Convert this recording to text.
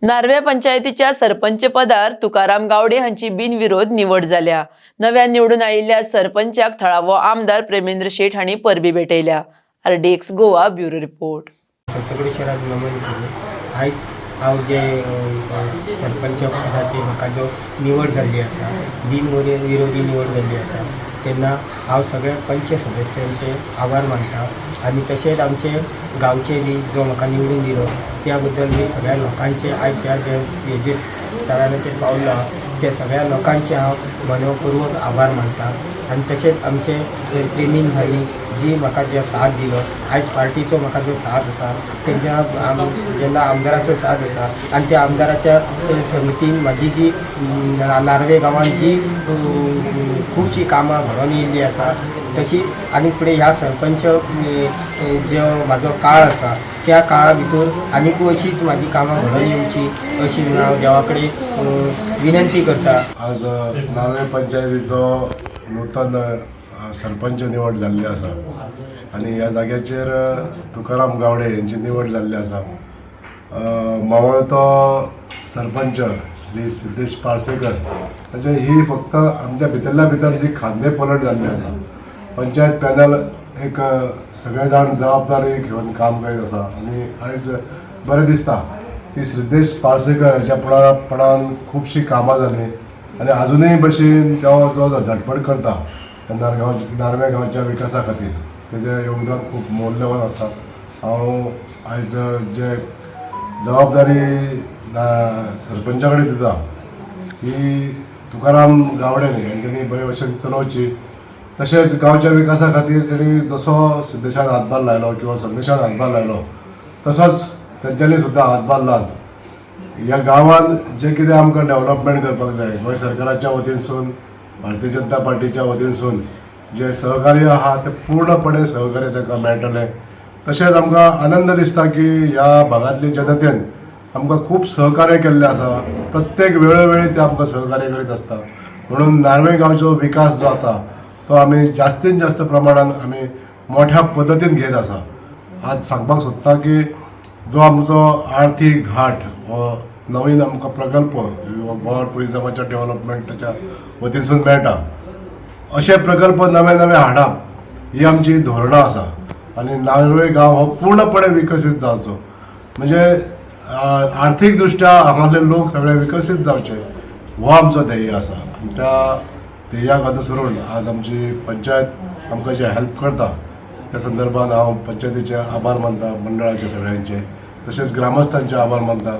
Norway पंचायतीच्या सरपंच पदार तुकाराम गावडे हांची बिनविरोध निवड जाल्या. नव्यान निवडून आयिल्ल्या सरपंचाक थळावो आमदार प्रेमेंद्र शेट हांणी परबी भेटयल्या. RDX Goa, bureau report. सत्तरगड शहरात नमन केले. आयज हांव जे सरपंच पदाची म्हाका जो निवड जाल्ली आसा, बिनविरोधी निवड जाल्ली आसा, तेन्ना हांव सगळ्या पंच सदस्यांचे आभार मानता आनी तशेंच आमचे गांवचे बी जो म्हाका निवडून दिलो त्या बद्दल मी सगळ्या लोकांचे, आयज ह्या जे हेजे स्तराचेर पावलो आहा त्या सगळ्या लोकांचे हांव मनपूर्वक आभार मानता. आनी तशेंच आमचे प्रेमीन भाई जी म्हाका जो साथ दिलो, आयज पार्टीचो म्हाका जो साथ आसा, तेंच्या जेन्ना आमदाराचो साथ आसा आनी त्या आमदाराच्या समितीन म्हाजी जी नार्वे गांवांत जी खुबशीं कामां घडोवन येयल्ली आसा, तशी आनी फुडें ह्या सरपंच जो म्हाजो काळ आसा त्या काळा भितर आनीकूय अशीच म्हाजी कामां घडोवन येवची अशी म्हणून हांव देवा कडेन विनंती करता. आज नार्वे पंचायतीचो नूतन सरपंच निवड जाल्ली आसा आनी ह्या जाग्याचेर तुकाराम गावडे हेंची निवड जाल्ली आसा. मावळतो सरपंच श्री सिद्धेश पार्सेकर, म्हणजे ही फक्त आमच्या भितरल्या भितर जी खांदे पलट जाल्ली आसा, पंचायत पॅनल एक सगळे जाण जबाबदारी घेवन काम करीत आसा. आनी आयज बरें दिसता की सिद्धेश पार्सेकर हाच्या फुडारपणान खुबशीं कामां जालीं आनी आजुनूय भशेन तो जो धडपड करता त्या नारगांव नार्वे गांवच्या विकासा खातीर, तेजें योगदान खूब मोल्यवान आसा. हांव आयज जे जबाबदारी सरपंचा कडेन दिता ही तुकाराम गावडे हेंच्यांनी बरे भशेन चलोवची. तशेंच गांवच्या विकासा खातीर तेणी जसो सिद्धेशान हातभार लायलो किंवा संदेशान हातभार लायलो, तसोच तेंच्यांनी सुद्दां हातभार लावन ह्या गांवांत जें कितें आमकां डेवलपमेंट करपाक जाय, गोंय सरकाराच्या वतीनसून, भारतीय जनता पार्टीच्या वतीनसून जें सहकार्य आहा तें पूर्णपणे सहकार्य तांकां मेळटलें. तशेंच आमकां आनंद दिसता की ह्या भागांतली जनतेन आमकां खूब सहकार्य केल्लें आसा. प्रत्येक वेळोवेळी ते आमकां सहकार्य करीत आसता, म्हणून नार्वे गांवचो विकास जो आसा तो आमी जास्तीत जास्त प्रमाणान आमी मोठ्या पद्दतीन घेत आसा. आज सांगपाक सोदता की जो आमचो आर्थीक घाट हो नवीन आमकां प्रकल्प गोवा टुरिजमाच्या डेव्हलपमेंटाच्या वतीनसून मेळटा, अशे प्रकल्प नवे नवे हाडप ही आमची धोरणां आसा. आनी नार्वे गांव हो पूर्णपणे विकसीत जावचो, म्हणजे आर्थीक दृश्ट्या हांगासले लोक सगळे विकसीत जावचे, हो आमचो ध्येय आसा. आनी त्या ध्येयाक अनुसरून आज आमची पंचायत आमकां जे हेल्प करता त्या संदर्भात हांव पंचायतीचे आभार मानता, मंडळाचे सगळ्यांचे, तशेंच ग्रामस्थांचे आभार मानता.